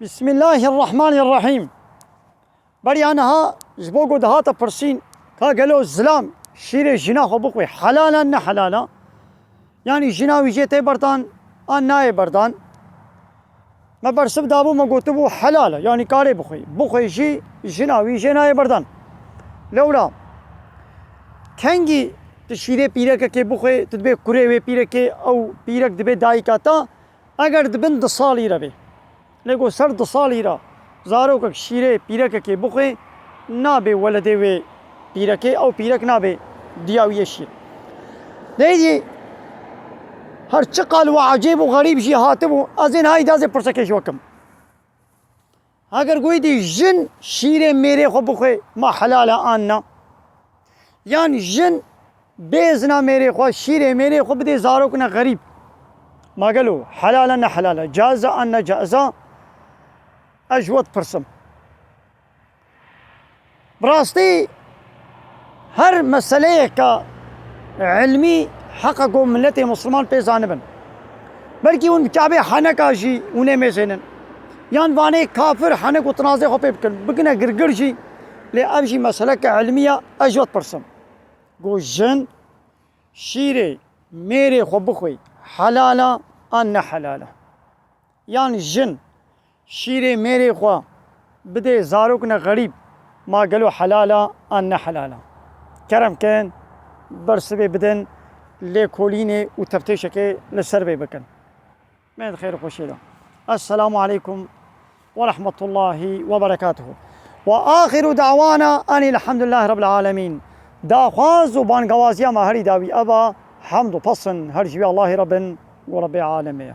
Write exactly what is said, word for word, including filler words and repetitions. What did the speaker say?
Bismillahirrahmanirrahîm. Beriya niha ji bo ku dihate pirsîn, ka gelo zilam şîrê jina xwe bixwe, helal a ne helal a? Yanî jina wî jê tê berdan an nayê berdan? Me bersiv dabû, me gotibû helal e, yanî karê bixwe. Bixwe jî jina wî jê nayê berdan. Lewra kengî tu şîrê pîrekekê bixwe, tu dibê kurê wê pîrekê, ew pîrek dibê dayika te, eger di bin du salî re bê. Lê ku ser du salî re zarokek şîrê pîrekekê bixwe, nabê weledê wê pîrekê, ew pîrek nabê diya wî yê şîr. Deydî her çi qal we ecêb û xerîb jî hatibû, ez ê niha îdazê pirsekê ji we kim. Heger goyî dî jin şîrê mêrê xwe bixwe, ma helal e an na? Yan jin bê zina mêrê xwe, şîrê mêrê xwe bidê zarokina xerîb, ma gelo helal e ne helal e, caiz e an ne caiz e? Ez ji we dipirsim. Bi rastî her meseleyeke ilmî heqe ku miletê Misliman pê zanibin. Belkî hûn bi Kabê heneka jî hûn ê mêzênin. Yan vanê kafir henek û tinazê xwe pê bikin, bikine girgir jî. Lê ev jî meseleke ilmî ye, ez ji we dipirsim. Ku jin şîrê mêrê xwe bixwe, helal a an ne helal a? Yan jin şîrê mêrê xwe bidê zarokine xerîb, ma gelo helal a an ne helal a? Kerem kin, bersivê bidin, lêkolînê û teftêşekê li ser vê bikin. Me di xêr û xweşiyê de. Esselamu aleykum ve rahmetullahi ve berekatuhu. Ve axiru da'wana enilhamdülillahi rabbil alemin. Daxwaz û bangawaziya me herî dawî ev a, hemd û pesn her ji wî Allahê Rabbin û Rabbê alemê ye.